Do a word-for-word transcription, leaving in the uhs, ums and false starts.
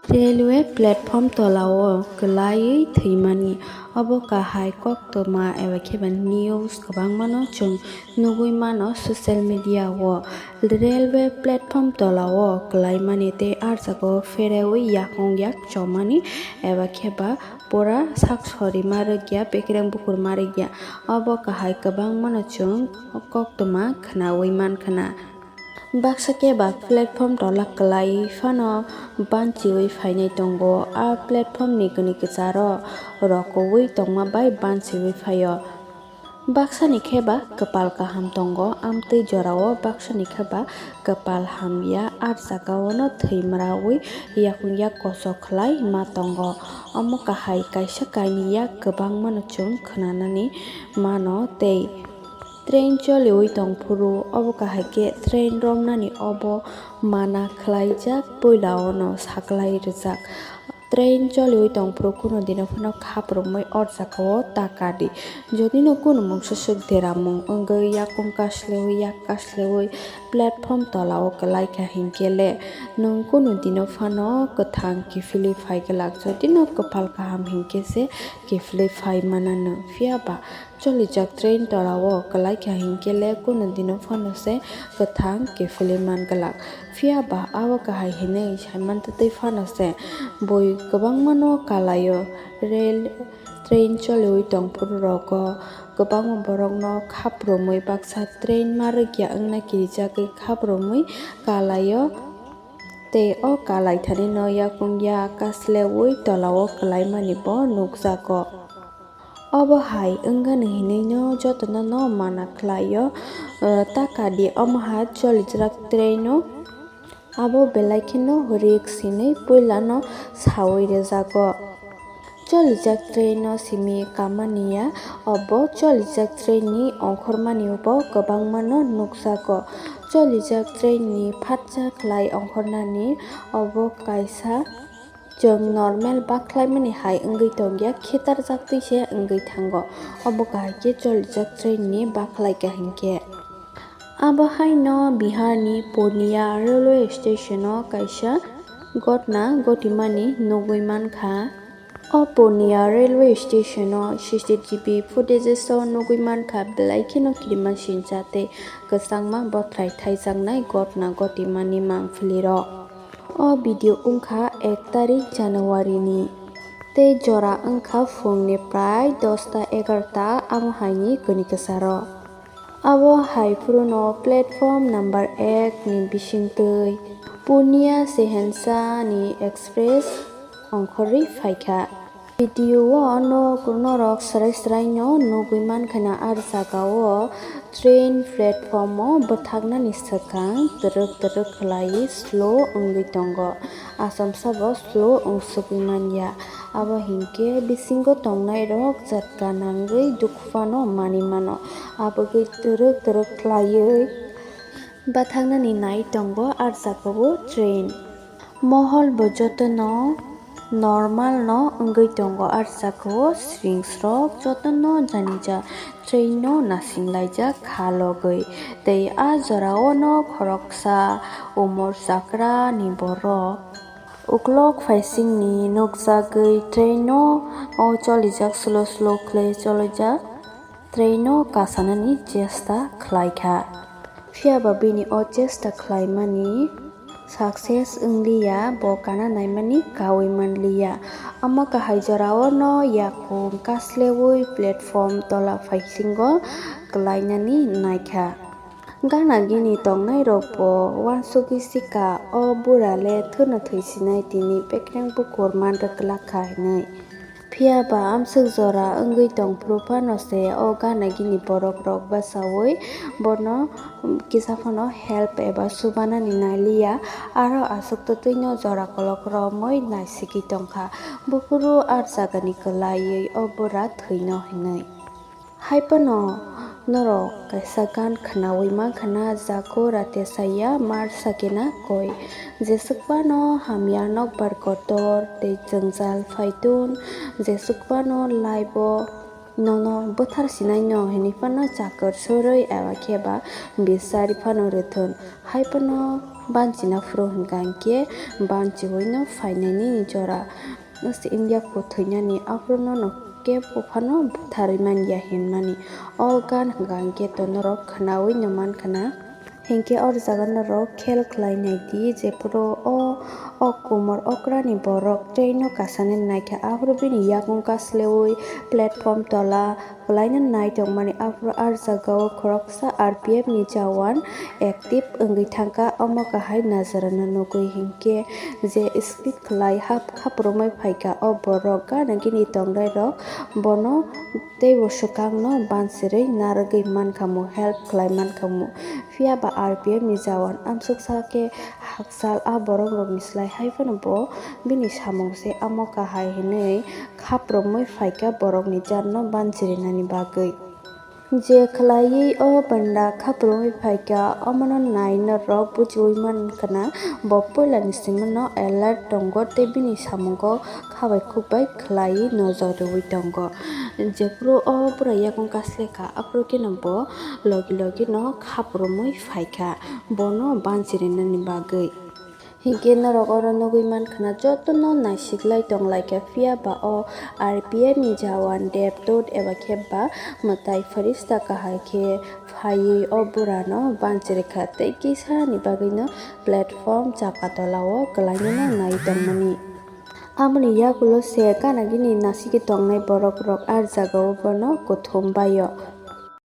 Railway platform tolao kwlaiwi thwimani. Obo kahai koktwma eba khe ba news kwbangmano chwng nugwi mano social media o. Railway platform tolao kwlaimani tei ah jagao pherewi yakung yak chomani eba khe ba pura sak sorima rwkya, bekereng bukurma rwkya. Obo kahai kwbangmano chwng koktwma khwnawi mankha na. Baksa khe ba platform tola kwlai phano banchiwi phainai tongo. A platform ni kwnwi kwcharo rokowi tongma bai banchiwi phaio. Baksani khe ba kwpal kaham tongo, amtwi jorao baksani khe ba kwpal hamya, ah jagao no thwimrawi yakung yak kochok khlai ma tongo. Omo kahai kaisa kainwi yak kwbangmano chwng khwnanani mano tei train choliwi tongphuru, obo kahai khe train romnani obo mana khlaijak, puila ono saklai rwjak. Train choliwi tongphuru kunu dino phano khaprumwi o jagao ta kadi. Jodi no kunu mungsa swk deramung wngwi yakung kaslewi yak kaslewi platform tolao kwlaikha hinkhe le nwng kunu dino phano kwthang kiphilwi phai glak. Jodi no kwpal kaham hinkhe se kiphilwi phai mana nwng. Phiya ba cholijak train tolao kwlaikha hinkhe le kunu dino phano se kwthang kiphilwi man glak. Phiya ba abo kahai hinwi saiman twtwi phano se bui kwbangmano kalaio. Rail train choliwi tongphuru rogo kwbangma borokno khaprumwi baksa train ma rwkya wngna kirijagwi khaprumwi kalaio. Tei o kalaithani no yakung ya kaslewi tolao kwlaimani bo nukjago. Obo hai wngani hinwi no jotono no mana khlaio, eh, ta kadi omo hai cholijak train o. Abo belai kheno risk hinwi puila no sawi rwjago. Cholijak train no simi kamani ya, obo cholijak train ni ongkhormani bo kwbangma no nukjago. Cholijak train ni phatsa khlai ongkhornani obo kaisa Chwng normal bakhlaimani hai wngwi tongya, khitarjaktwi se wngwi thango. Obo kahai khe cholijak train ni bakhlai kaham khe. Abo haino Bihar ni Purnia railway station o kaisa gotna gotimani nugwi mankha. O Purnia railway station o C C T V footages o nugwi mankha, belai kheno kirima sincha tei kwchangma bothrai thaijaknai gotna gotimani mangpili rok. O video wngkha ek tarik January ni, tei jora wngkha phungni prai dosta egarota, amo haini kwnwi kwcharo. Abo hai phuru no platform number ek ni bisingtwi Purnia Sehensa ni express ongkhorwi phaikha. Video o no norok swrai swrai no nugwi mankha na, ah jaga o train platform o bwthaknani swkang twrwk twrwk khlai slow wngwi tongo, achomsa bo slow wngsugwi manya. Abo hinkhe bisingo tongnai rok jatka nangwi dukhu phano manwi mano, abogwi twrwk twrwk khlaiwi bwthaknani nai tongo ah jaga o train. Mohol bo jotono normal no wngwi tongo ah jaga o, sringsrok jotono janija train no nasing laijak kha logwi, tei ah jora o no khoroksa umor chakra ni borok uklok phaising ni nukjagwi train no o cholijak slow slow khlai cholijak. Train no kasanani chesta khlai kha. Phiya ba bini o chesta khlaimani success wngliya, bo kana naimani kaui manliya. Omo kahai jora o no yakung kasleui platform tola phaisingo kwlainani naikha. Gana gini tongnai rok bo uansugui sika, o bura le thwno thwisinai, tini bekereng bukur man rwklak kha hinui. Phiya ba amswk jora wngwi tongphuru phano se o gana gini borok rok bachaui bono kisa phano help eba subanani nailiya, aro aswk twtwi no jora kolok romwi naisigwi tongkha. Buphuru ah jagani kwlaiwi o bura thwino hinui. Hai phano norok kaisa gan khwnaui mankha na, Jago Rate Saya Mar Sakena Koi. Jeswk phano hamya nokbar kotor tei jwngjal phaitun, jeswk phano life o Nono bwthar sinai no hinwi phano chakor surwi eba khe ba bisari phano rwthun. Hai phano banchina phuru hwnkha hinkhe banchiwi no phainani jora. India kwthwinani aphuru nono kebo phano bwtharwi manya hinmani. O gan hwnkha hinkhe to norok khwnawi no mankha. Hinkhe o jaga norok khel khlai naidi, jephuru o, o kumar okrani borok train no kasane naikha, aphuru bini yakung kaslewi platform tola kwlaino nai tongmani, aphuru o jaga o khoroksa R P F ni jawan active wngwi thangkha, omo kahai najarano nugwi hinkhe je speed khlai hap khaprumwi phaikha o borok gana gini tongnai rok bono teibo swkangno bansirwi narwgwi mankhamu, help khlai mankhamu. Phiya ba R P F ni jawan amsuksa khe hakchal a borok rokni slai hai phano bo bini samung se amo kahai hinwi khaprumwi phaikha borokni janno banchirinani bagwi. Je khlaiwi o panda khaprumwi phaikha, omono nai norok buchiwi mankha na bo puilani simi no alert tongo tei bini samungo khabai khukbai khlaiwi nojor rwui tongo. Jephuru o bwrwi yakung kaslekha, aphuru kheno bo logi logi no khaprumwi phaikha bono banchirinani bagwi. Hinkhe norok oro nugwi mankha na jotono naisiklai tonglaikha, phiya ba o R P F ni jawan debdut eba khe ba mwtai pharista kahai khe phaiwi o burano banchirikha tei kisani bagwino platform chapa tolao kwlainano nai tongmani. Aboni yagulo se gana gini nasigwi tongnai borok rok a jagao bono kuthum baio.